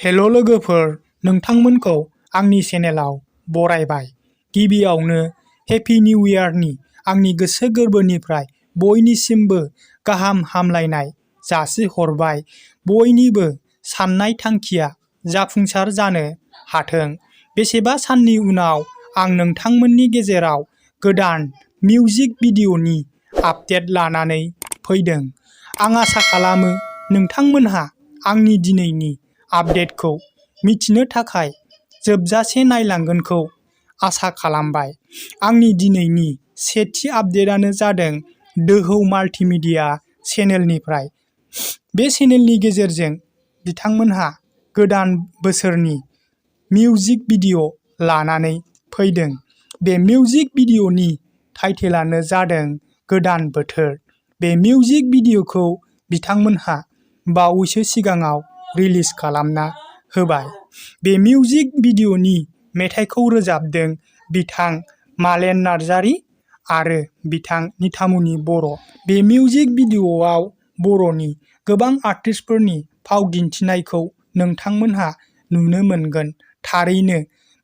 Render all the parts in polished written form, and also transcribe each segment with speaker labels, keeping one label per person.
Speaker 1: हेल' लोगोफोर, नोंथांमोनखौ आंनि चेनेलाव बरायबाय। गिबियावनो हेपि निउ इयारनि आंनि गोसो गोरबोनिफ्राय बयनिसिमबो गाहाम हामलायनाय जासिहरबाय। बयनिबो साननाय थांखिया जाफुंसार जानो हाथों। बेसेबा साननि उनाव आं नोंथांमोननि गेजेराव गोदान मिउजिक भिडिअ'नि आपडेट लानानै फैदों। आं आसा खालामो नोंथांमोनहा आंनि दिनैनि आपडेटखौ मिथिनो थाखाय जोबजासे नायलांगोनखौ आसा खालामबाय। आंनि दिनैनि सेथि आपडेटआनो जादों दोहौ माल्टिमिडिया चेनेलनिफ्राय। बे चेनेलनि गेजेरजों बिथांमोनहा गोदान बोसोरनि मिउजिक भिडिअ' लानानै फैदों। बे मिउजिक भिडिअ'नि टाइटेलानो जादों गोदान बोथोर। बे मिउजिक भिडिअ'खौ बिथांमोनहा बावैसो सिगाङाव रिलिज खालामना होबाय। बे मिउजिक भिडिअ'नि मेथाइखौ रोजाबदों बिथां मालेन नार्जारि आरो बिथां निथामुनि बर'। बे मिउजिक भिडिअ'आव बर'नि गोबां आर्टिस्टफोरनि फाव दिन्थिनायखौ नोंथांमोनहा नुनो मोनगोन। थारैनो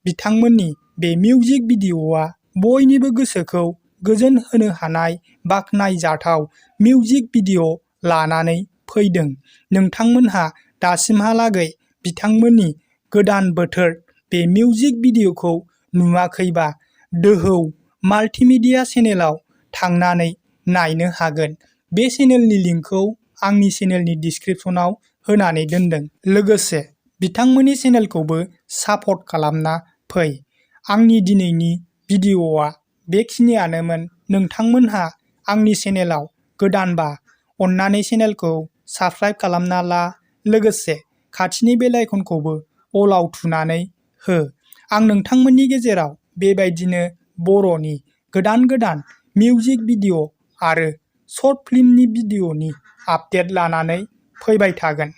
Speaker 1: बिथांमोननि बे मिउजिक भिडिअ'आ बयनिबो गोसोखौ गोजोन होनो हानाय बाख्नायजाथाव मिउजिक भिडिअ' लानानै फैदों। नोंथांमोनहा दासिमहालागै बिथांमोननि गोदान बोथोर बे मिउजिक भिडिअ'खौ नुवाखैबा दोहौ माल्टिमिडिया चेनेलाव थांनानै नायनो हागोन। बे चेनेलनि लिंकखौ आंनि चेनेलनि डिसक्रिपसनाव होनानै दोनदों। लोगोसे बिथांमोननि चेनेलखौबो सापर्ट खालामना फै। आंनि दिनैनि भिडिअ'आ बेखिनियानोमोन। नोंथांमोनहा आंनि चेनेलाव गोदानबा अन्नानै चेनेलखौ साबस्क्राइब खालामना ला। लोगोसे खाथिनि बेल आइकनखौबो अलाव थुनानै हो। आं नोंथांमोननि गेजेराव बेबायदिनो बर'नि गोदान मिउजिक भिडिअ' आरो शर्ट फिल्मनि भिडिअ'नि आपडेट लानानै फैबाय थागोन।